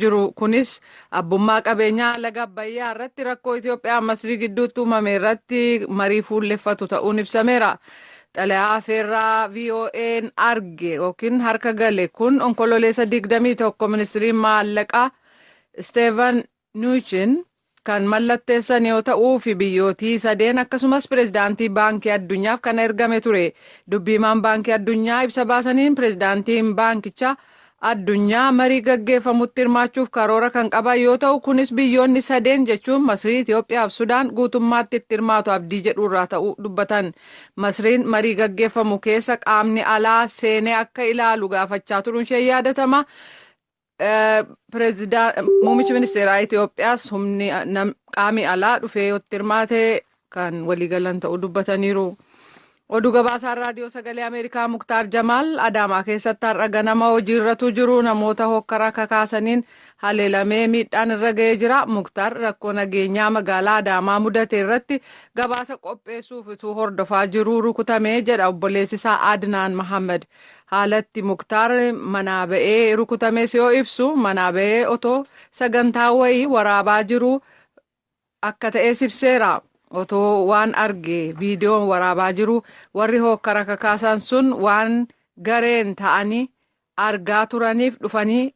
Jiru kunis abbummaa qabeenyaa laga Abbayyaa irratti rakkoo Itoophiyaa Masrii gidduutti uumame irratti marii fuulleffatu ta'uun ibsameera. Xalayaa afeerraa VOA'n arge yookiin harka gale kun Onkololeessa 21 ministiriin maallaqaa Steven Mnuchin kan mallatteessan yoo ta'uu fi biyyootii sadeen akkasumas pireezidaantii Baankii Addunyaaf kan ergame ture. Dubbiimaan Baankii Addunyaa ibsa baasaniin, pireezidaantiin baankichaa addunyaa marii gaggeeffamutti hirmaachuuf karoora kan qaban yoo ta'u, kunis biyyoonni sadeen, jechuun Masrii, Itoophiyaa fi Sudaan, guutummaatti itti hirmaatu abdii jedhurraa ta'uu dubbatan. Masriin marii gaggeeffamu keessa qaamni alaa seenee akka ilaalu gaafachaa turuun ishee yaadatama. Muummichi ministeeraa Itoophiyaas humni qaamni alaa dhufee itti hirmaate kan waliigalan ta'uu dubbataniiru. Oduu gabaasaan Raadiyoo Sagalee Ameerikaa Muktaar Jamaal Adaamaa keessatti har'a ganama hojiirratu jiru namoota hokkara kakaasaniin haleelamee miidhaan irra ga'ee jira. Muktaar rakkoo nageenyaa magaalaa Adaamaa mudate irratti gabaasa qopheessuuf utuu hordofaa jiruu rukutamee jedha obboleessi isaa Adnaan Mahammad. Haalatti Muktaar manaa ba'ee rukutames yoo ibsu, manaa ba'ee otoo sagantaa wayii waraabaa jiru akka ta'es ibseera. Otoo waan arge viidiyoon waraabaa jiru warri hokkara kakaasan sun waan gareen ta'anii argaa turaniif dhufanii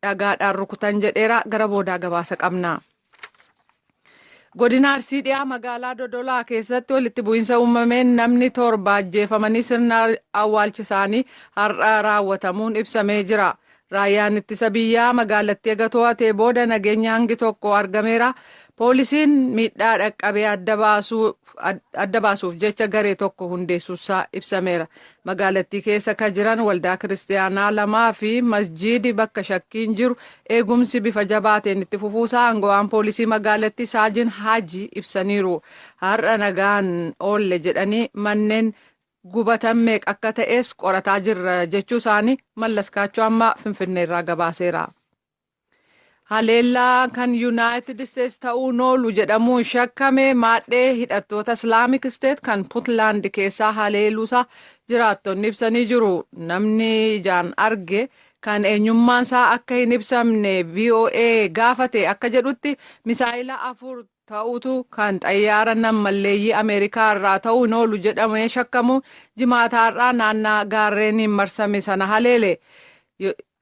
dhagaadhaan rukutan jedheera. Gara boodaa gabaasa qabna. Godina Arsii Dhiyaa magaalaa Dodolaa keessatti walitti bu'iinsa uumameen namni 7 ajjeefamanii sirna awwaalchi isaanii har'a raawwatamuun ibsamee jira. Raayyaan ittisa biyyaa magaalattii eega to'atee booda nageenya hangi tokko argameera. Poolisiin miidhaa dhaqqabee adda baasuuf jecha garee tokko hundeessuusaa ibsameera. Magaalattii keessa kan jiran waldaa kiristaanaa lamaa fi masjiidi bakka shakkiin jiru eegumsi bifa jabaateen itti fufuusaa aangawaan poolisii magaalattii Saajin Haji ibsaniiru. Har'a nagaan oolle jedhanii manneen gubatan meeqa akka ta'es qorataa jirra jechuu isaanii Mallas Kaachoo amma Finfinneerraa gabaaseera. Haleellaa kan Yuunaayitid Isteetsi ta'uun oolu jedhamuun shakkame maadhee hidhattoota Islaamik Isteet kan Puntland keessaa haleeluusaa jiraattonni ibsanii jiru. Namni ijaan arge kan eenyummaan isaa akka hin ibsamne VOA gaafate akka jedhutti, misaayila afur ta'utu kan xayyaara nammalleeyyii Ameerikaa irraa ta'uun oolu jedhamee shakkamu jimaataarraa naannaa gaarreeniin marsame sana haleele.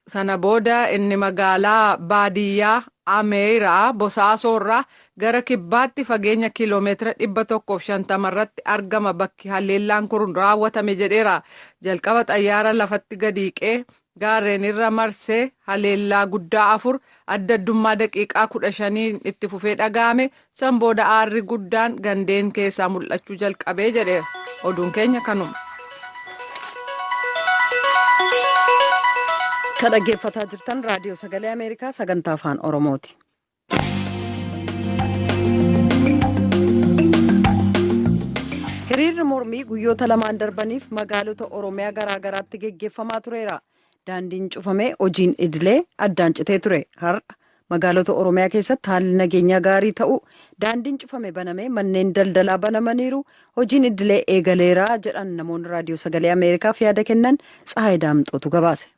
Sana booda inni magaalaa baadiyyaa Ameeraa Bosaasoorraa gara kibbaatti fageenya kiiloomeetira 150 irratti argama bakki haleellaan kun raawwatame jedheera. Jalqaba xayyaara lafatti gadi hiiqee gaarreen irra marsee haleellaa guddaa afur adda addummaa daqiiqaa 15 itti fufee dhaga'ame. San booda aarri guddaan gandeen keessaa mul'achuu jalqabee jedheera. Oduun keenya kanuma. Kan dhaggeeffataa jirtan Raadiyoo Sagalee Ameerikaa sagantaa Afaan Oromooti. Hiriirri mormii guyyoota lamaan darbaniif magaalota Oromiyaa garaa garaatti geggeeffamaa tureera. Daandiin cufamee hojiin idilee addaan citee ture. Har'a magaalota Oromiyaa keessatti haalli nageenyaa gaarii ta'u, daandiin cufame banamee, manneen daldalaa banamaniiru, hojiin idilee eegaleeraa jedhan namoonni Raadiyoo Sagalee Ameerikaaf yaada kennan. Tsahaay Daamxootu gabaase.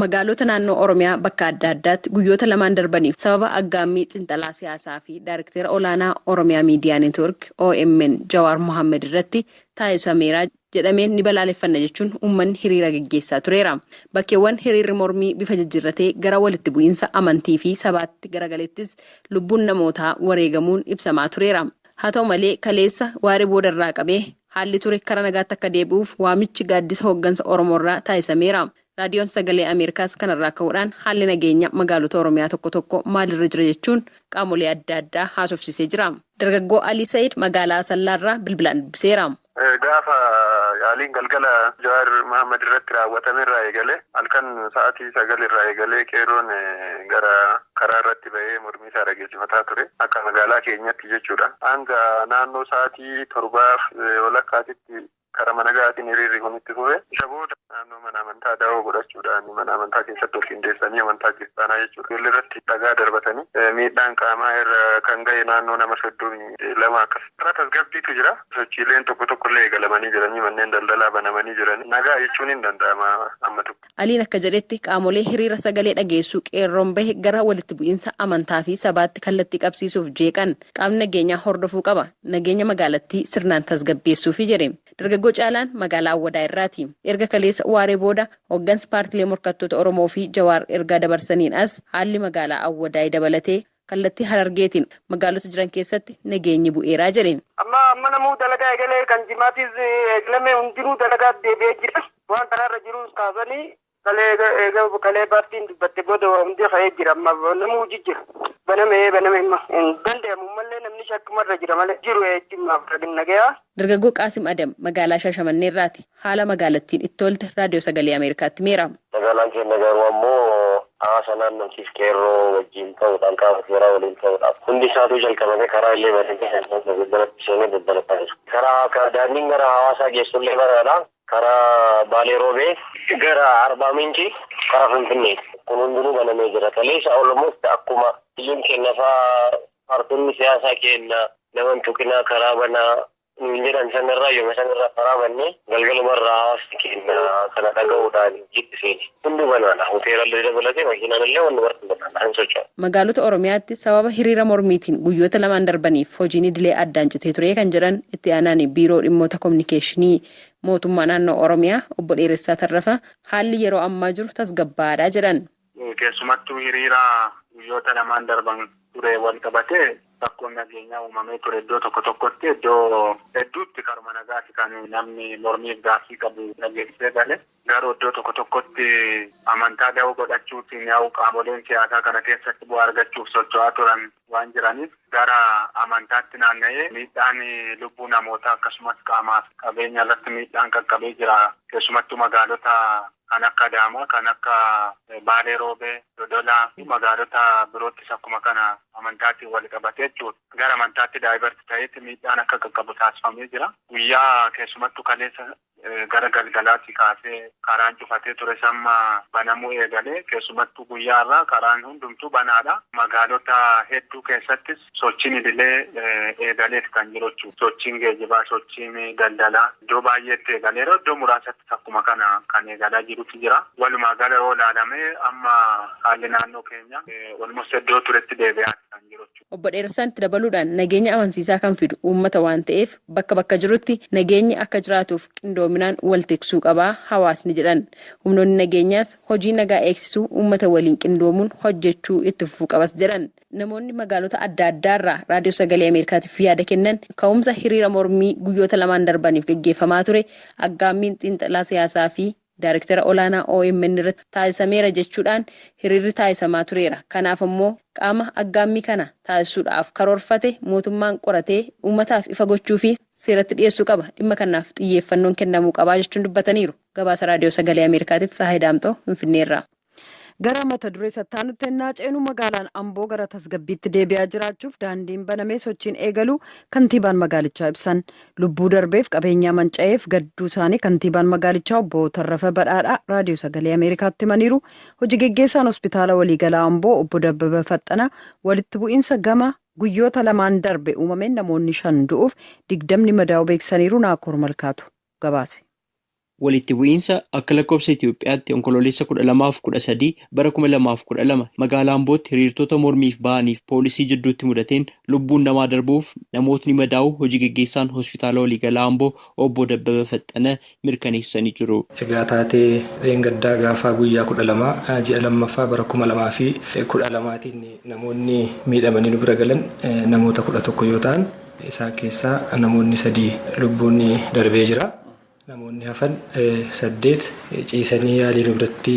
Magaalota naannoo Oromiyaa bakka adda addaatti guyyoota lamaan darbaniif sababa aggaammii xiinxalaa siyaasaa fi daarektera olaanaa Oromiyaa Miidiyaa Neetwoork OMN Jawaar Mohaammed irratti taasisameera jedhameen ni balaaleffanna jechuun uummanni hiriira geggeessaa tureera. Bakkeewwan hiriirri mormii bifa jijjiirratee gara walitti bu'iinsa amantii fi sabaatti garagalettis lubbuun namootaa wareegamuun ibsamaa tureera. Haa ta'u malee, kaleessa waaree boodarraa qabee haalli ture kara nagaatti akka deebi'uuf waamichi gaaddisa hooggansa Oromoorraa taasisameera. Raadiyoon Sagalee Ameerikaas kanarraa ka'uudhaan haalli nageenya magaalota Oromiyaa tokko tokko maalirra jira jechuun qaamolee adda addaa haasofsiisee jira. Dargaggoo Alii Sayid magaalaa Asallaarraa bilbilaan dubbiseera. Gaafa yaaliin galgala Jawaar Mahammad irratti raawwatame irraa eegalee, halkan sa'aatii 9 irraa eegalee, qeerroon gara karaa irratti bahee mormii isaa dhageessifataa ture. Akka magaalaa keenyatti jechuudha. Hanga naannoo sa'aatii 7f walakkaatitti Karaa nagaatiin hiriirri kun itti fufe. Isa booda naannoo mana amantaa da'oo godhachuudhaan mana amantaa keessatti ol qindeessanii amantaa kiristaanaa jechuudha. Ijoollee irratti dhagaa darbatanii miidhaan qaamaa irra kan ga'e naannoo nama 32 akkas. Irra tasgabbiitu jira. Sochiileen tokko tokko illee eegalamanii jiranii, manneen daldalaa banamanii jiranii. Nagaa jechuun hin danda'ama amma tokko. Aliin akka jedhetti, qaamolee hiriira sagalee dhageessuu qeerroon bahe gara walitti bu'iinsa amantaa fi sabaatti kallattii qabsiisuuf jeeqan qaamni nageenyaa hordofuu qaba. Nageenya magaalattii sirnaan tasgabbeessuufi jedhe. Dargaggoo Caalaan magaalaa Awwadaa irraati. Erga kaleessa waaree booda hooggansi paartilee morkattoota Oromoo fi Jawaar ergaa dabarsaniin as haalli magaalaa Awwadaay dabalatee kallattii Harargeetiin magaalota jiran keessatti nageenyi bu'eeraa jedhe. Amma amma namuu dalagaa eegalee, kan jimaatis eegalame, hundinuu dalagaa deebi'ee jira. Waan karaarra jirus kaasanii kalee kalee paartiin dubbatte booda hundi ka'ee jira. Amma namuu hojii jira. Banamee baname amma hin danda'amu mallee, namni shakkumarra jira malee jiru jechuun nagayaa. Dargaggoo Qaasim Adam magaalaa Shaashamanneerraati. Haala magaalattiin itti tolte Raadiyoo Sagalee Ameerikaatti meera. Magaalaan keenya garuu ammoo hawaasa naannootiif qeerroo wajjin ta'uudhaan, qaama seeraa waliin ta'uudhaaf, hundi isaatu jalqabame, karaa illee banamee daldalatti seenee daldalataa jiru. Karaa daandiin gara hawaasaa geessullee banaadha. Karaa Baalee Roobee gara Arbaa Minci, karaa Finfinnee. Kun hundinuu banamee jira. Kaleessa almost akkuma biyyoon keenya fa'aa paartonni siyaasaa keenya nama hin tuqinaa, karaa banaa nuun jedhan sanarraa, yooma sanarraa karaa bannee galgalumarraa hawaasni keenya kana dhaga'uudhaan jitti seeni. Hundi banaadha. Hoteelallee dabalatee, makiinaan illee wanni barri banaadha. Hin socho'u. Magaalota Oromiyaatti sababa hiriira mormiitiin guyyoota lamaan darbaniif hojiin idilee addaan citee ture kan jedhan itti aanaan biiroo dhimmoota kominikeeshinii mootummaa naannoo Oromiyaa obbo Dheeressaa Tarrafa, haalli yeroo ammaa jiru tasgabbaa'aadha jedhan. Keessumattuu hiriira guyyoota lamaan darban ture wal qabatee rakkoon nageenyaa uumamee ture iddoo tokko tokkotti, iddoo hedduutti karuma nagaati kan namni mormiif gaaffii qabu dhageessisee gale. Garuu iddoo tokko tokkotti amantaa da'oo godhachuutiin yaa'u qaamoleen siyaasaa kana keessatti bu'aa argachuuf socho'aa turan waan jiraniif, gara amantaatti naanna'ee miidhaan lubbuu namootaa akkasumas qaamaaf qabeenya irratti miidhaan qaqqabee jira. Keessumattuu magaalota kan akka Adaamaa, kan akka Baalee Roobee, Dodolaa fi magaalota biroottis akkuma kana amantaatiin wal qabatee jechuudha. Gara amantaatti divert ta'etti miidhaan akka qaqqabu taasifamee jira. Guyyaa keessumattuu kaleessa gara galgalaatti kaasee karaan cufatee ture samma banamuu eegalee, keessumattuu guyyaa irraa karaan hundumtuu banaadha. Magaalota hedduu keessattis sochiin idilee eegaleef kan jiru jechuudha. Sochiin geejjibaa, sochiin daldalaa iddoo baay'eetti eegaleera. Iddoo muraasattis akkuma kana kan eegalaa jirutu jira. Walumaa gala yoo ilaalame amma haalli naannoo keenya walumatti iddoo turetti deebi'aa kan jiru jechuudha. Obbo Dheeressaan itti dabaluudhaan, nageenya amansiisaa kan fidu uummata waan ta'eef, bakka bakka jirutti nageenyi akka jiraatuuf qindoominaan wal tiksuu qabaa hawaasni jedhan. Humnoonni nageenyaas hojii nagaa eegsisuu uummata waliin qindoomuun hojjechuu itti fufuu qabas jedhan. Namoonni magaalota adda addaarraa Raadiyoo Sagalee Ameerikaatiif yaada kennan ka'umsa hiriira mormii guyyoota lamaan darbaniif gaggeeffamaa ture aggaammiin xiinxalaa siyaasaa fi Daayirektara olaanaa OMN irratti taasisameera jechuudhaan hiriirri taasisamaa tureera. Kanaaf immoo qaama aggaammii kana taasisuudhaaf karoorfate mootummaan qoratee uummataaf ifa gochuu fi seeratti dhiyeessuu qaba. Dhimma kanaaf xiyyeeffannoon kennamuu qabaa jechuun dubbataniiru. Gabaasa Raadiyoo Sagalee Ameerikaatiif Tsahaay Daamxoo Finfinneerraa. Gara mata duree sattaanutti ennaa ceenu, magaalaan Amboo gara tasgabbiitti deebi'aa jiraachuuf daandiin banamee sochiin eegalu kantiibaan magaalichaa ibsan. Lubbuu darbeef qabeenyaa manca'eef gadduu isaanii kantiibaan magaalichaa obbo Tarrafa Badhaadhaa Raadiyoo Sagalee Ameerikaatti himaniiru. Hojii geggeessaan hospitaala waliigalaa Amboo obbo Dabbaba Faxxanaa walitti bu'iinsa gama guyyoota lamaan darbe uumameen namoonni 5 du'uuf 20 madaa'uu beeksisaniiru. Naakoor Malkaatu gabaase. Walitti bu'iinsa akka lakkoofsa Itoophiyaatti Onkoloolessa 12 fi 13 bara 2012 magaalaa Ambootti hiriirtota mormiif ba'aniif poolisii jidduutti mudateen lubbuun namaa darbuuf namootni madaa'uu hojii geggeessaan hospitaala waliigalaa Amboo obbo Dabbaba Faxxana mirkaneessanii jiru. Egaa taatee dheengaddaa gaafaa guyyaa 12 ji'a lammaffaa bara 2012tiin namoonni miidhamanii nu bira galan namoota 11 yoo ta'an, isaan keessaa namoonni 3 lubbuun darbee jira. Namoonni hafan 8 ciisanii yaalii nu biratti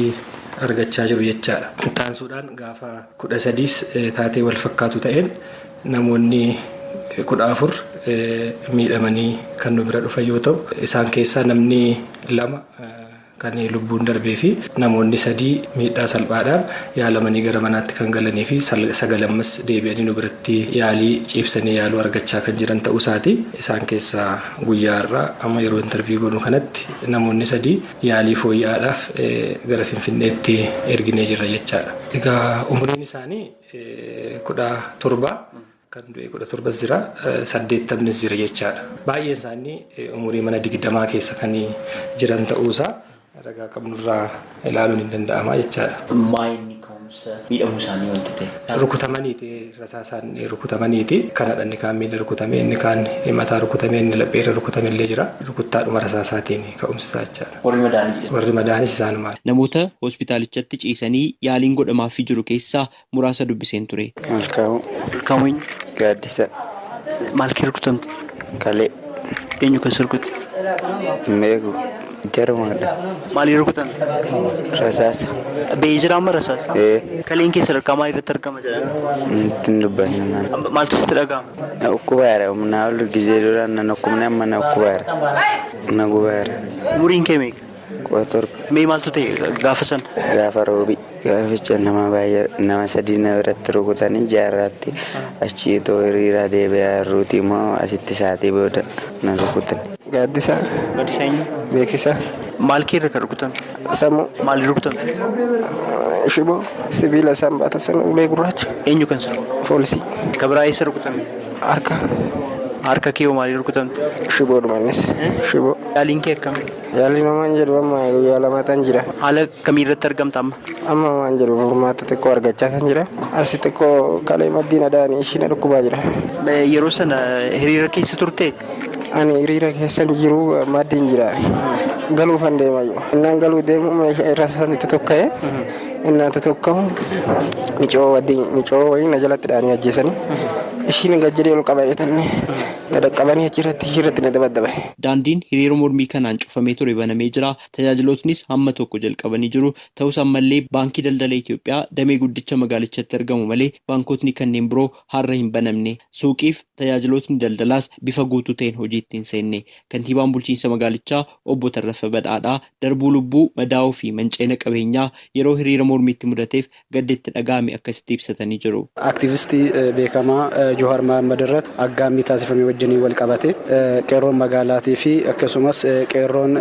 argachaa jiru jechaadha. Ittaansuudhaan gaafa 13s taatee wal fakkaatu ta'een namoonni 14 miidhamanii kan nu bira dhufan yoo ta'u, isaan keessaa namni 2 kan lubbuun darbee fi namoonni 3 miidhaa salphaadhaan yaalamanii gara manaatti kan galanii fi 9 ammas deebi'anii nu biratti yaalii ciibsanii yaaluu argachaa kan jiran ta'uu isaati. Isaan keessaa guyyaa har'aa amma yeroo intarviiyuu goonu kanatti namoonni 3 yaalii fooyya'aadhaaf gara Finfinneetti erginee jirra jechaadha. Egaa umriin isaanii 17 kan du'e 17 jira, 80 jira jechaadha. Baay'een isaanii umurii mana 20 keessa kan jiran ta'uusaa ragaa qabnurraa ilaaluun hin danda'ama jechaadha. Maayinni ka'umsa miidhamuu isaanii wanti ta'e? Rukutamaniiti, rasaasaan rukutamaniiti. Kanadha inni kaan miila rukutame, inni kaan mataa rukutame, inni lapheerra rukutame illee jira. Rukuttaadhuma rasaasaatiin ka'umsi isaa jechaadha. Warri madaanis? Warri madaanis isaanumaan. Namoota hospitaalichatti ciisanii yaaliin godhamaafii jiru keessaa muraasa dubbiseen ture. Malkaamuu. Malkaamuu eenyu? Gaaddisa. Maal kee rukutamte? Kalee. Eenyu kan si rukute? Meeku. Jarumaadha. Maaliin rukutamte? Rasaasa. Ba'ee jira amma rasaasa? Kaleen kee sadarkaa maalii irratti argama jedhan? Ittiin dubbanna. Maaltu sitti dhaga'ama? Na dhukkubaara. Humnaa ol gizee duraan na dhukkubne amma na dhukkubaara. Na gubaara. Umuriin kee meeqa? 17. Mee maaltu ta'e gaafa sana? Gaafa roobi. Gaaficha nama baay'ee nama 3 na biratti rukutanii jaarraatti achi itoo hiriiraa deebi'aa jirruuti immoo asitti sa'aatii booda na rukutan. Gaaddisa. Gaaddisa eenyu? Beeksisa. Maal kee irra kan rukutame? Sammuu. Maaliin rukutame? Shiboo sibiila isaan baatan sana ulee gurraacha. Eenyu kan sana? Poolisii. Kan biraa eessa rukutame? Harka. Harka kee hoo maaliin rukutamte? Shiboodhuma innis. Shiboo. Yaaliin kee akkami? Yaaliin homaan jedhu amma guyyaa 2 tan jira. Haala kamii irratti argamta amma? Amma waan jedhu furmaata xiqqoo argachaa tan jira. Asi xiqqoo kalee maddiin adaanii isheen dhukkubaa jira. Yeroo sana hiriira keessa turte? Ani hiriira keessa hin jiru, maddiin jira. Galuufan deemaa jiru. Innaan galuu deemu meeshaa irra isaan totokka'ee innaan totokkamu micoo wayii na jalatti dhaanii ajjeesanii. Ishiin gajjadee ol qabatanii gad qabanii achirratti ishirratti na dabaddaban. Daandiin hiriira mormii kanaan cufamee ture banamee jira. Tajaajilootnis hamma tokko jalqabanii jiru. Ta'us ammallee baankii daldala Itoophiyaa damee guddicha magaalichatti argamu malee baankotni kanneen biroo har'a hin banamne. Suuqiif tajaajilootni daldalaas bifa guutuu ta'een hojiitti hin seenne. Kantiibaan bulchiinsa magaalichaa obbo Tarrafa Badhaadhaa darbuu lubbuu madaa'uu fi manceena qabeenyaa yeroo hiriira mormiitti mudateef gaddeetti dhaga'ame akkasitti ibsatanii jiru. Aktiivistii beekamaa Johaar Mahammad irratti aggaammii taasifame wajjiniin wal qabate qeerroon magaalaatii fi akkasumas qeerroon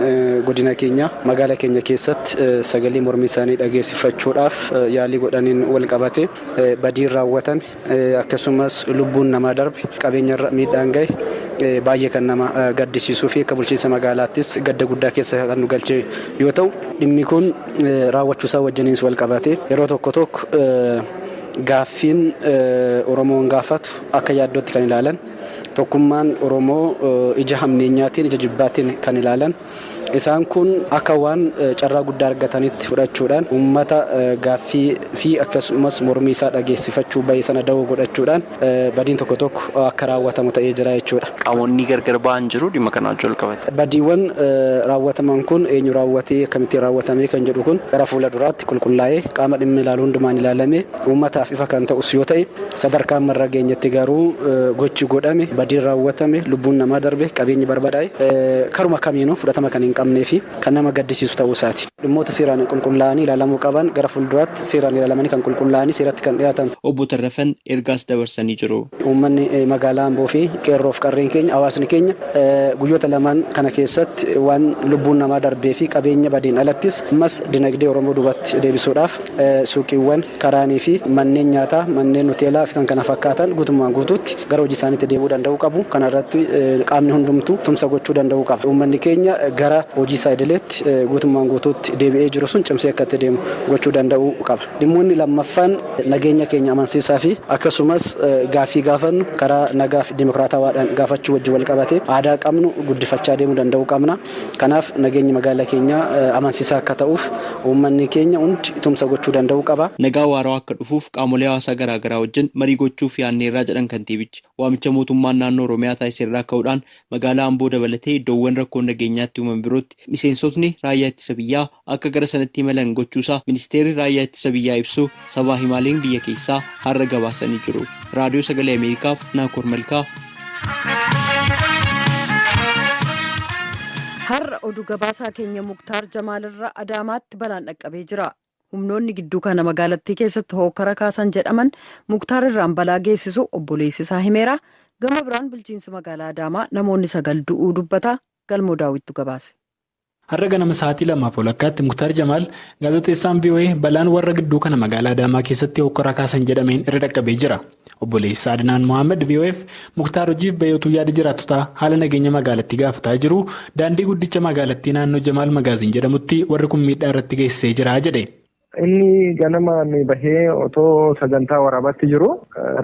godina keenya magaalaa keenya keessatti sagalee mormii isaanii dhageessifachuudhaaf yaalii godhaniin wal qabate badiin raawwatame akkasumas lubbuun namaa darbe qabeenyarra miidhaan gahe baay'ee kan nama gaddisiisuu fi akka bulchiinsa magaalaattis gadda guddaa keessa kan nu galche yoo ta'u dhimmi kun raawwachuusaa wajjiniin wal qabate yeroo tokko tokko gaaffiin Oromoon gaafatu akka yaaddootti kan ilaalan tokkummaan Oromoo ija hammeenyaatiin ija jibbaatiin kan ilaalan isaan kun akka waan carraa guddaa argatanitti fudhachuudhaan uummata gaaffii fi akkasumas mormii isaa dhageessifachuu bahee sana dawoo godhachuudhaan badiin tokko tokko akka raawwatamu ta'ee jira jechuudha. Qaamonni gargar ba'an jiru dhimma kanaa wajjin wal qabate. Badiiwwan raawwataman kun eenyu raawwatee akkamittiin raawwatamee kan jedhu kun gara fuula duraatti qulqullaa'ee qaama dhimma ilaalu hundumaan ilaalamee uummataaf ifa kan ta'us yoo ta'e sadarkaa ammarra geenyetti garuu gochi godhame badiin raawwatame lubbuun namaa darbe qabeenyi barbadaa'e karuma kamiinuu fudhatama kan hin qabnee fi kan nama gaddisiisu ta'uu isaati. Dhimmoota seeraan qulqullaa'anii ilaalamuu qaban gara fuulduraatti seeraan ilaalamanii kan qulqullaa'anii seeratti kan dhiyaatan. Obbo Tarrafan ergaas dabarsanii jiru. Uummanni magaalaa Amboo fi qeerroof qarreen keenya hawaasni keenya guyyoota lamaan kana keessatti waan lubbuun namaa darbee fi qabeenya badeen alattis ammas dinagdee Oromoo duubatti deebisuudhaaf suuqiiwwan karaanii fi manneen nyaataa manneen hoteelaa fi kan kana fakkaatan guutummaan guutuutti gara hojii isaaniitti deebi'uu danda'uu qabu. Kana irratti qaamni hundumtuu tumsa gochuu danda'uu qaba. Uummanni keenya gara hojii isaa idileetti guutummaan guutuutti deebi'ee jiru sun cimsee akka itti deemu gochuu danda'uu qaba. Dhimmoonni lammaffaan nageenya keenya amansiisaa fi akkasumas gaaffii gaafannu karaa nagaa fi dimokiraatawaadhaan gaafachuu wajjin wal qabate aadaa qabnu guddifachaa deemuu danda'uu qabna. Kanaaf nageenyi magaalaa keenyaa amansiisaa akka ta'uuf uummanni keenya hundi tumsa gochuu danda'uu qaba. Nagaa waaraa akka dhufuuf qaamolee hawaasaa garaagaraa wajjin marii gochuuf yaadneerraa jedhan kantiibichi. Waamicha mootummaan naannoo Oromiyaa taasise irraa ka'uudhaan magaalaa Amboo dabalatee iddoowwan rakkoon nageenyaatti uumaman birootti miseensotni raayyaa ittisa biyyaa akka gara sanatti imalan gochuusaa ministeerri raayyaa ittisa biyyaa ibsu sabaa himaaleen biyya keessaa har'a gabaasanii jiru. Raadiyoo Sagalee Ameerikaaf Naakoor Malkaa. Har'a oduu gabaasaa keenya Muktaar Jamaalirraa Adaamaatti balaan dhaqqabee jira. Humnoonni gidduu kana magaalattii keessatti hokkara kaasan jedhaman Muktaar irraan balaa geessisu obboleessi isaa himeera. Gama biraan bulchiinsi magaalaa Adaamaa namoonni 9 du'uu dubbata. Galmoo Daawwittu gabaase. Har'a ganama sa'aatii 2:30 Muktaar Jamaal gaazexeessaan VOA balaan warra gidduu kana magaalaa Adaamaa keessatti hokkara kaasan jedhameen irra dhaqqabee jira. Obboleessi Adnaan Mohaammed VOF Muktaar hojiif bayotuu yaada jiraattotaa haala nageenya magaalattii gaafataa jiru daandii guddicha magaalattii naannoo Jamaal Magaaziin jedhamutti warri kun miidhaa irratti geessisee jira jedhe. Inni ganamaan bahee otoo sagantaa waraabaatti jiru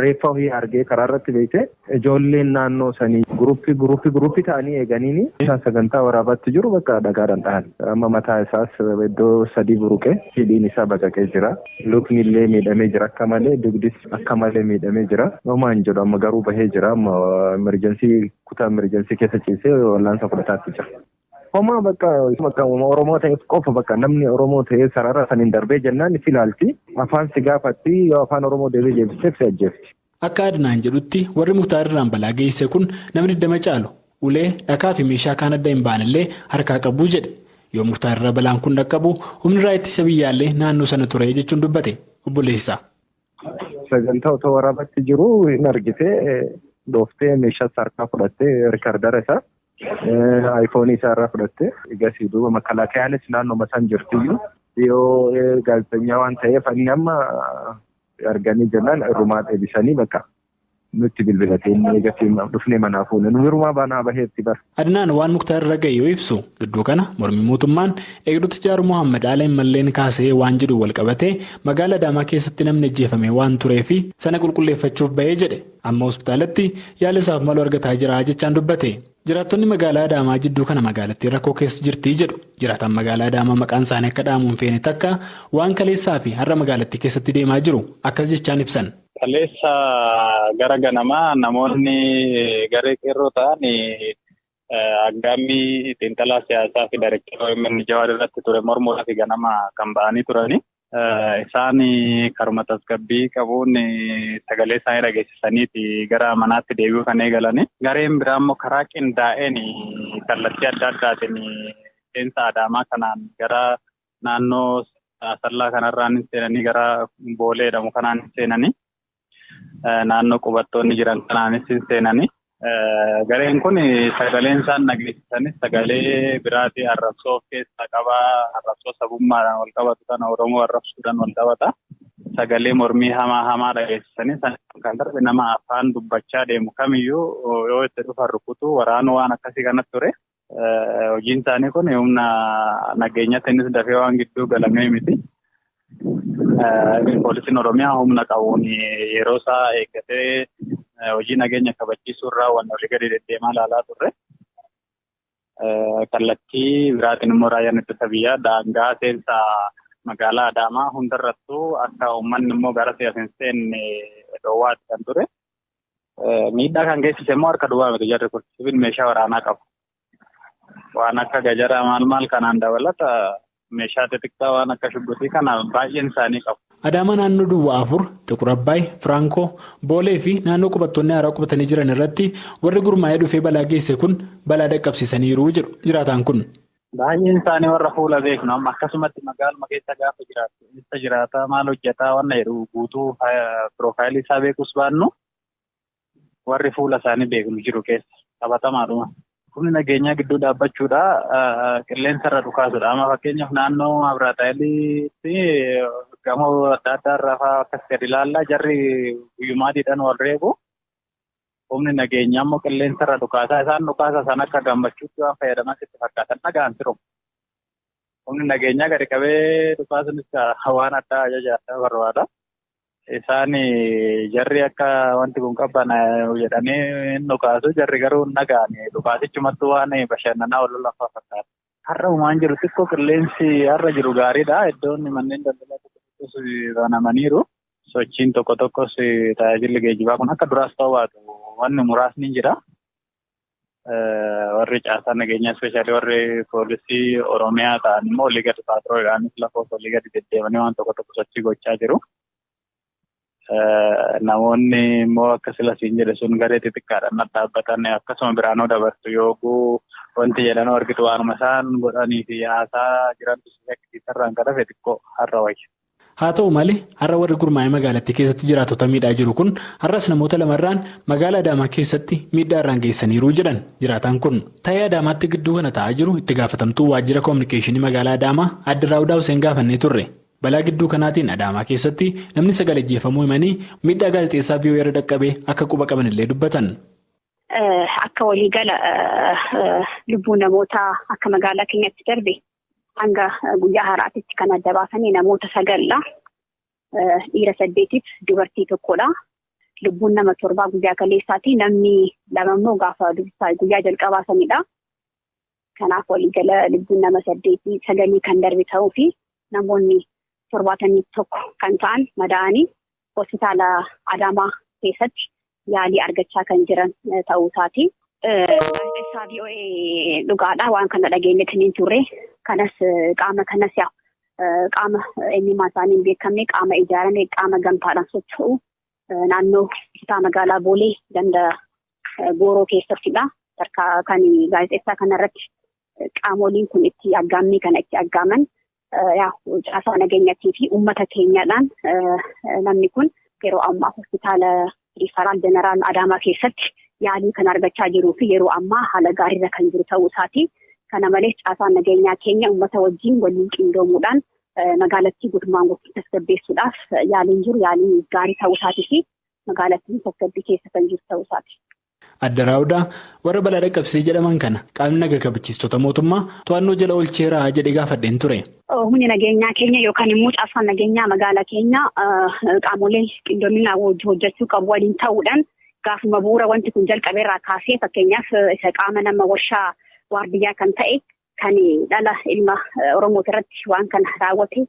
reeffa ofii argee karaa irratti beekte ijoolleen naannoo sanii guruppii ta'anii eeganiini isaan sagantaa waraabaatti jiru bakka dhagaadhaan dhahan. Amma mataa isaas iddoo 3 buruqe hidhiin isaa baqaqee jira. Lukni illee miidhamee jira akka malee dugdis akka malee miidhamee jira. Homaa hin jedhu amma garuu bahee jira. Amma emerjensii kutaa emerjensii keessa ciisee wallaansa fudhataatti jira. Homaa bakka Oromoo ta'eef qofa bakka namni Oromoo ta'ee sarara saniin darbee jennaan si ilaalti. Afaan si gaafatti yoo afaan Oromoo deebee jeebisee si ajjeefti. Akka Adnaan jedhutti warri Muktaar irraan balaa geesse kun namni 20 caalu ulee dhakaa fi meeshaa kaan adda hin baanellee harkaa qabuu jedhe. Yoo Muktaar irra balaan kun dhaqqabu humni raayyaa ittisa biyyaallee naannoo sana ture jechuun dubbate obboleessa. Sagantaa otoo waraabatti jiru hin argite dhooftee meeshaa harkaa fudhattee rikardara isaa. iPhone isaa irraa fudhatte egasii duuba makalaakayaanis naannoo isaan jirtiyyuu yoo gaazexeessaa waan ta'eef inni amma arganii jennaan irrumaa deebisanii bakka nutti bilbilatee inni egasii dhufnee manaa fuune nu irrumaa baanaa baheetti bara. Adnaan waan Muktaar irra ga'e yoo ibsu gidduu kana mormii mootummaan eegdota Jawaar Mohaammed haala hin malleen kaasee waan jedhu wal qabatee magaalaa Adaamaa keessatti namni ajjeefame waan tureefi sana qulqulleeffachuuf bahee jedhe amma hospitaalatti yaala isaaf malu argataa jira jechaan dubbate. Jiraattonni magaalaa Adaamaa jidduu kana magaalattii rakkoo keessa jirti jedhu. Jiraataan magaalaa Adaamaa maqaan isaanii akka dhaamu hin feene takka waan kaleessaa fi har'a magaalattii keessatti deemaa jiru akkas jechaan ibsan. Kaleessa gara ganamaa namoonni garee qeerroo ta'an aggaammii xiinxalaa siyaasaa fi daayirektara OMN Jawaar irratti ture mormuudhaaf ganama kan ba'anii turani. Isaan karuma tasgabbii qabuun sagalee isaanii dhageessisaniiti gara manaatti deebi'uu kan eegalani. Gareen biraa immoo karaa qindaa'een kallattii adda addaatiin seensa Adaamaa kanaan gara naannoo Asallaa kanarraan seenanii gara Boolee jedhamu kanaan seenanii naannoo qubattoonni jiran kanaanis seenanii. Gareen kun sagaleen isaan dhageessisanis sagalee biraatii arrabsoo of keessaa qabaa, arrabsoo sabummaadhaan wal qabatu kana Oromoo arrabsuudhaan wal qabata. Sagalee mormii hamaa hamaa dhageessisanis kan darbe nama afaan dubbachaa deemu kamiyyuu yoo itti dhufan rukutu waraanuu waan akkasii kanatti ture. Hojiin isaanii kun humna nageenyatti innis dafee waan gidduu galamee miti. Poolisiin Oromiyaa humna qabuun yeroo isaa eeggatee hojii nageenya kabachiisuu irraa waan olii gadi deddeemaa ilaalaa turre. Kallattii biraatiin immoo raayyaan ittisa biyyaa daangaa seensa magaalaa Adaamaa hundarrattuu akka uummanni immoo gara siyaasa hin seenne dhoowwaatti kan ture. Miidhaa kan geessise immoo harka duwwaa miti jarri kun meeshaa waraanaa qabu. Waan akka gajaraa maal maal kanaan dabalata meeshaa xixiqqaa waan akka shubbitii kana baay'een isaanii qabu. Adaamaa naannoo Duwwaa 4, Xiqur Abbaay, Firankoo, Boolee fi naannoo qubattoonni haaraa qubatanii jiran irratti warri gurmaa'ee dhufee balaa geesse kun balaa dhaqqabsiisaniiru jedhu jiraataan kun. Baay'een isaanii warra fuula beeknu amma akkasumatti magaaluma keessa gaafa jiraatu eessa jiraataa maal hojjetaa waan jedhu guutuu piroofaayilii isaa beekus baannu warri fuula isaanii beeknu jiru keessa qabatamaadhuma. Humni nageenyaa gidduu dhaabbachuudha qilleensa irra dhukaasudha. Amma fakkeenyaaf naannoo Abiraataayiliitti gamoo adda addaa irraa fa'aa akkas gadi ilaallaa jarri guyyumaatiidhaan wal reebu. Humni nageenyaa immoo qilleensa irra dhukaasaa isaan dhukaasa san akka gammachuutti waan fayyadaman sitti fakkaatan dhagaan jiru. Humni nageenyaa gadi qabee dhukaasunis waan addaa ajaja addaa barbaada. Isaan jarri akka wanti kun qabban jedhanii dhukaasu jarri garuu nagaan dhukaasichumattuu waan bashannanaa wal lafaa fakkaata. Har'a uumaan jiru xiqqoo qilleensi har'a jiru gaariidha. Iddoon manneen daldalaa tokko tokkos banamaniiru. Sochiin tokko tokkos tajaajilli geejjibaa kun akka duraas ta'uu baatu wanni muraasni jira. Warri caasaa nageenyaa ispeeshaalii warri poolisii Oromiyaa ta'an immoo olii gadi paatrooliidhaanis lafa olii gadi deddeemanii waan tokko tokko sochii gochaa jiru. Namoonni immoo akka silasiin jedhe sun garee xixiqqaadhaan dhadhaabbatan akkasuma biraanoo dabartu yooguu wanti jedhan argitu waanuma isaan godhanii fi haasaa jirantu shakkisiisarraan kan hafe xiqqoo har'a wayya. Haa ta'u malee har'a warri gurmaa'ee magaalattii keessatti jiraattota miidhaa jiru kun har'as namoota lamarraan magaalaa Adaamaa keessatti miidhaa irraan geessaniiru jedhan jiraataan kun. Ta'ee Adaamaatti gidduu kana taa'aa jiru itti gaafatamtuu waajjira koominikeeshinii magaalaa Adaamaa Aadde Raawudaa Hussein gaafannee turre. Balaa gidduu kanaatiin Adaamaa keessatti namni sagalee ajjeefamuu himanii miidhaa gaazexeessaa VOA irra dhaqqabee akka quba qabanillee dubbatan. Akka waliigala lubbuu namootaa akka magaalaa keenyatti darbe hanga guyyaa har'aatitti kan adda baasanii namoota 9dha. Dhiira 8 dubartii 1dha. Lubbuun nama 7 guyyaa kaleessaati. Namni 2 immoo gaafa guyyaa jalqabaa sanidha. Kanaaf waliigala lubbuun nama 8 9 kan darbe ta'uu fi namoonni 71 kan ta'an madaa'anii hospitaala Adaamaa keessatti yaalii argachaa kan jiran ta'uu isaati. Gaazexeessaa VOA dhugaadha waan kana dhageenyetti ni turre. Kanas qaama kanas qaama eenyummaa isaanii hin beekamne qaama ijaarame qaama gamtaadhaan socho'u naannoo kutaa magaalaa Boolee ganda Gooroo keessattidha. Sadarkaa kan gaazexeessaa kanarratti qaamoliin kun itti aggaammii kana itti aggaaman caasaa nageenyaatii fi uummata keenyaadhaan namni kun yeroo ammaa hospitaala Riifaraal Jeneraal Adaamaa keessatti yaalii kan argachaa jiruu fi yeroo ammaa haala gaariirra kan jiru ta'uu isaati. Kana malees caasaan nageenyaa keenya uummata wajjin waliin qindoomuudhaan magaalattii guutummaan guutuutti tasgabbeessuudhaaf yaaliin jiru yaalii gaarii ta'uu isaatii fi magaalattiin tasgabbii keessa kan jiru ta'uu isaati. Aadde Raawudaa warra balaa dhaqqabsiisee jedhaman kana qaamni naga kabachiistota mootummaa to'annoo jala oolcheeraa jedhee gaafadheen ture. Humni nageenyaa keenya yookaan immoo caasaan nageenyaa magaalaa keenya qaamolee qindoominaa hojjechuu qabu waliin ta'uudhaan gaafuma bu'uura wanti kun jalqabeerraa kaasee fakkeenyaaf isa qaama nama warshaa waardiyyaa kan ta'e kan dhala ilma Oromoo irratti waan kana raawwate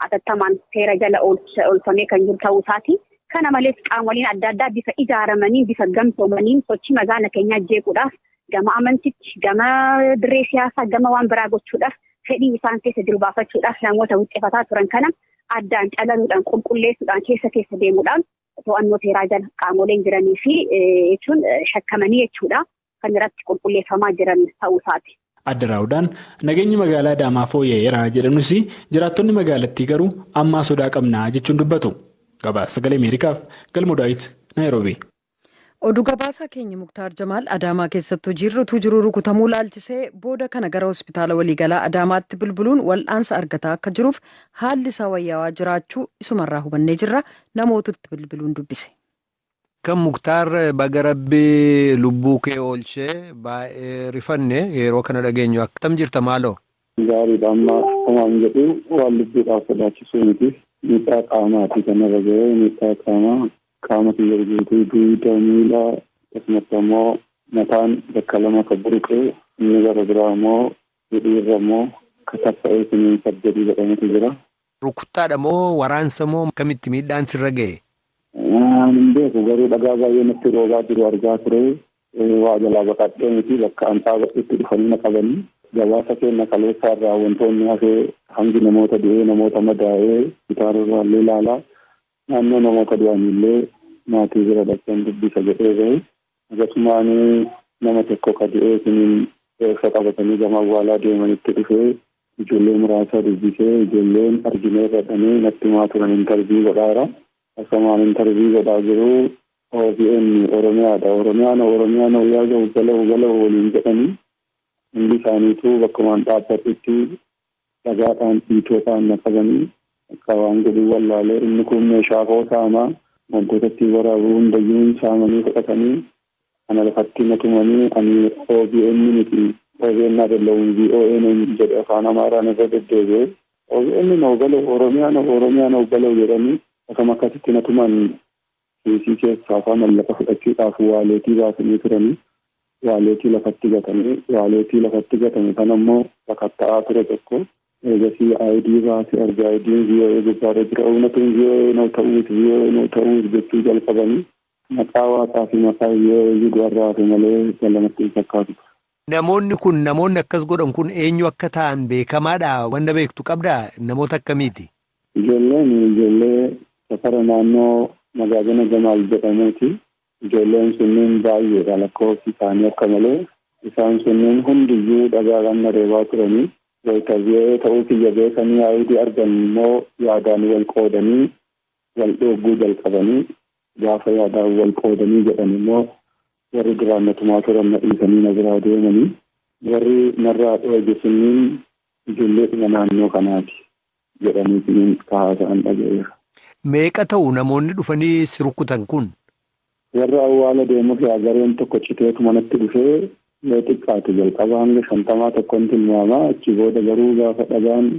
hatattamaan seera jala oolfamee kan jiru ta'uu isaati. Kana malees qaamoleen adda addaa bifa ijaaramanii bifa gamtoomaniin sochii magaalaa keenyaa jeequudhaaf gama amantitti gama dirree siyaasaa gama waan biraa gochuudhaaf fedhii isaan keessa jiru baafachuudhaaf namoota wuccefataa turan kana addaan calaluudhaan qulqulleessuudhaan keessa keessa deemuudhaan to'annoo seeraa jala qaamoleen jiranii fi jechuun shakkamanii jechuudha kan irratti qulqulleeffamaa jiran ta'uu isaati. Aadde Raawudaan nageenyi magaalaa Adaamaa fooyya'eera jedhanus jiraattonni magaalattii garuu ammaa sodaa qabnaa jechuun dubbatu. Gabaasa Sagalee Ameerikaaf Galmoo Daawit Naayiroobii. Oduu gabaasaa keenya Muktaar Jamaal Adaamaa keessatti hojiirra utuu jiru rukutamuu laalchisee booda kana gara hospitaala waliigalaa Adaamaatti bilbiluun wal'aansa argataa akka jiruuf haalli isaa wayyaawaa jiraachuu isumarraa hubannee jirra namootatti bilbiluun dubbise. Kan Muktaar baga rabbii lubbuu kee oolchee baay'ee rifanne yeroo kana dhageenyu akkam jirta maaloo? Gaariidha amma homaan jedhu waan lubbuudhaaf sodaachisuu miti. Miidhaa qaamaati kanarra ga'ee miidhaa qaamaa qaama kiyya guutuu duuda miila akkasumas immoo mataan bakka lama ka buruqee inni gara biraa immoo hidhiirra immoo kataffa'ee siniin saddeetii jedhamutu jira. Rukuttaadha moo waraansa moo akkamitti miidhaan sirra ga'e? Hin beeku garuu dhagaa baay'ee natti roobaa jiru argaa ture waa jalaa baqadhee miti bakka an dhaabadhutti dhufanii na qabanii. Gabaasa keenya kaleessaa irraa wantoonni hafee hangi namoota du'ee namoota madaa'ee gitaarraa illee ilaalaa naannoo namoota du'anillee maatii bira dhaqeen dubbisa jedhee bahe akkasumaan nama tokko ka du'ee siniin reeffa qabatanii gama awwaalaa deemanitti dhufee ijoollee muraasa dubbisee ijoolleen arginee dhaqanii natti himaa turan intarvii godhaara. Akkasumaan intarvii godhaa jiru OBN Oromiyaadha. Oromiyaan Oromiyaan yaa ga'u gala'u gala'u waliin jedhanii hundi isaaniitu bakkumaan dhaabbatutti dhagaadhaan dhiitoodhaan na qabanii akka waan godhuu wallaalee inni kun meeshaa koo saamaa wantoota ittiin waraabuu hundayyuu saamanii fudhatanii ana lafatti na tumanii ani OBN miti OBN አይደለሁም VOA ነኝ jedhe afaan Amaaraan irra deddeebi'ee OBN ነው በለው Oromiyaa ነው Oromiyaa ነው በለው jedhanii akkam akkasitti na tuman kiisii keessaa afaan mallaqa fudhachuudhaaf waaleetii baasanii turanii waaleetii lafatti gatanii waaleetii lafatti gatame kan ammoo sakatta'aa ture tokko eegasii ID baasee argaa ID'n VOA gubbaarra jira እውነቱን VOA ነው ta'uut VOA ነው ta'uut jechuu jalqabanii maqaa waaqaa fi maqaa VOA du'arraa hafe malee galamatti hin fakkaatu. Namoonni kun namoonni akkas godhan kun eenyu akka ta'an beekamaadha wanta beektu qabdaa namoota akkamiiti? Ijoolleen ijoollee safara naannoo Magaajana Jamaal jedhamuuti. Ijoolleen sunniin baay'eedha lakkoofsi isaanii akka malee. Isaan sunniin hundiyyuu dhagaadhaan na reebaa turanii. Wayita ta'uu kiyya beekanii aayidii argan immoo yaadaan wal qoodanii wal dhooguu jalqabanii gaafa yaadaan wal qoodanii jedhan immoo warri duraan na tumaa turan na dhiisanii na biraa deemanii warri narraa dhooge sunniin ijoolleedhuma naannoo kanaati jedhanii siniin kaasa'an dhaga'eera. Meeqa ta'u namoonni dhufanii si rukutan kun? Warra awwaala deemuuf gareen tokko citeetu manatti dhufee yoo xiqqaate jalqaba hanga 50 tokkoon tilmaama. Achi booda garuu gaafa dhagaan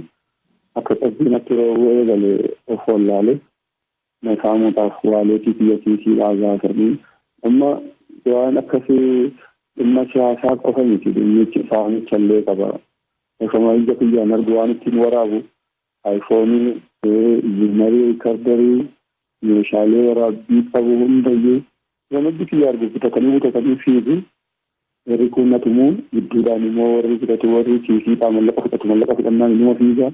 akka cabbii natti roobuu eegale of wallaale na saamuudhaaf waaleetii kiyya kiisiidhaa baasanii amma waan akkasii dhimma siyaasaa qofa miti dhimmichi saamichallee qaba. Osoma ija kiyyaan argu waan ittiin waraabu aayifoonii, ziimarii, riikardarii, meeshaalee waraabbii qabu hundayyuu waan kiyya argu bitatanii fiigu. Warri kun na tumuu gidduudhaan immoo warri fudhatu warri kiisiidhaa mallaqa fudhatu mallaqa fudhannaan immoo fiiga.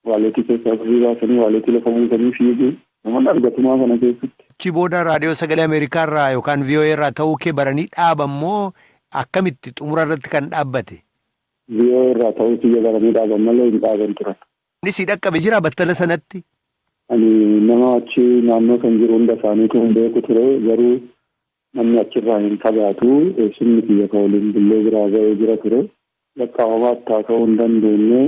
Waaleetii keessaa ofii baasanii waaleetii lafa buusanii fiigu. Namoonni argatumaa kana keessatti. Achi booda raadiyoo sagalee Ameerikaa irraa yookaan VOA irraa ta'uu kee baranii dhaaban moo akkamitti xumura irratti kan dhaabbate? VOA irraa ta'uu kiyya baranii dhaaban malee hin dhaaban turan. Inni si dhaqqabe jira battala sanatti? Ani nama achi naannoo kan jiru hunda isaaniitu hin beeku ture garuu namni achirraa hin fagaatu eessumni kiyya ka waliin billee biraa ba'ee jira ture. Bakka homaatti haasa'uu hin dandeenye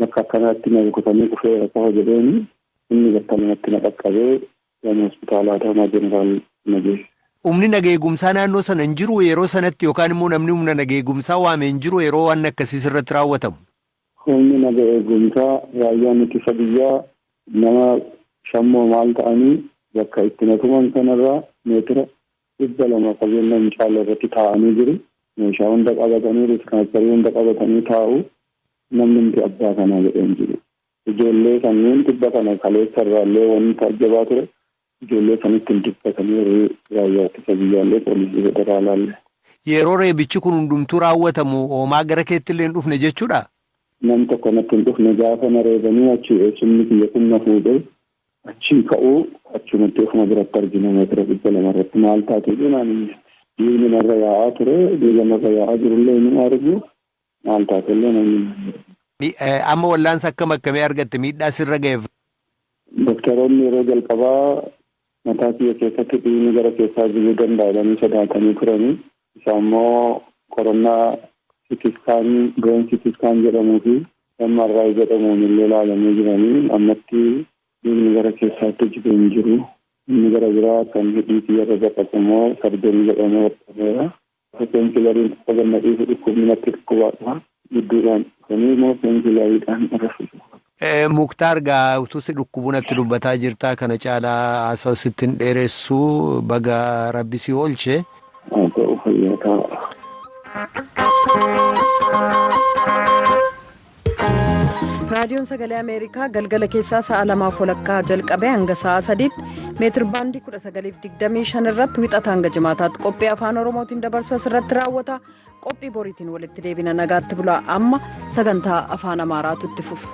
bakka akkanaatti na rukutanii kufeera qofa jedheeni inni battalumatti na dhaqqabee gama hospitaala Adaamaa Jeneraal na geesse. Humni nageegumsaa naannoo sana hin jiru yeroo sanatti yookaan immoo namni humna nageegumsaa waame hin jiru yeroo waan akkasii sirratti raawwatamu. Humni nageegumsaa raayyaan ittisa biyyaa nama shammoo maal ta'anii bakka itti na tuman kanarraa meetira 200 fageenya hin caalle irratti taa'anii jiru. Meeshaa hunda qabatanii riskaacharii hunda qabatanii taa'u. Namni nuti abbaa kanaa jedhee hin jiru. Ijoollee kanneen dhibba kana kaleessa irraallee wanni taajjabaa ture. Ijoollee sanitti hin dubbatanii warri raayyaa ittisa biyyaallee poolisii federaalaallee. Yeroo reebichi kun hundumtuu raawwatamu hoomaa gara keetti illee hin dhufne jechuudha? Nam tokko natti hin dhufne gaafa na reebanii achi eessumni kiyya kun na fuudhee achii ka'uu achumatti ofuma biratti argina meetira 200 irratti maal taate jedhaan dhiigni narra yaa'aa ture dhiiga narra yaa'aa jirullee inni argu maal taate illee namni. Amma wallaansa akkam akkamii argatte miidhaa sirra ga'eef? Doktoroonni yeroo jalqabaa mataa kiyya keessatti dhiigni gara keessaa jiguu danda'a jedhanii sodaatanii turanii. Isa immoo qorannaa CT scan, brain CT scan jedhamuu fi MRI jedhamuun illee ilaalamee jiranii ammatti dhiigni gara keessaatti jigee hin jiru. Inni gara biraa kan hidhii kiyyarra baqaqu immoo sardoon jedhamee hodhameera. Peenkilariin tokko ganna dhiisu dhukkubni natti dhukkubaadha. Gidduudhaan dhufanii immoo peenkilariidhaan raffisu. Muktaar gaa utuu si dhukkubuu natti dubbataa jirtaa kana caalaa haasawaa sitti hin dheeressuu baga rabbi si oolche. Haa ta'u fayyaa ta'a. Raadiyoon Sagalee Ameerikaa galgala keessaa sa'a 2:30 jalqabee hanga sa'a 3tti meetir baandii 1925 irratti wixata hanga jimaataatti qophii afaan Oromootiin dabarsu asirratti raawwata. Qophii boriitiin walitti deebina nagaatti bulaa amma sagantaa afaan Amaaraatu itti fufa.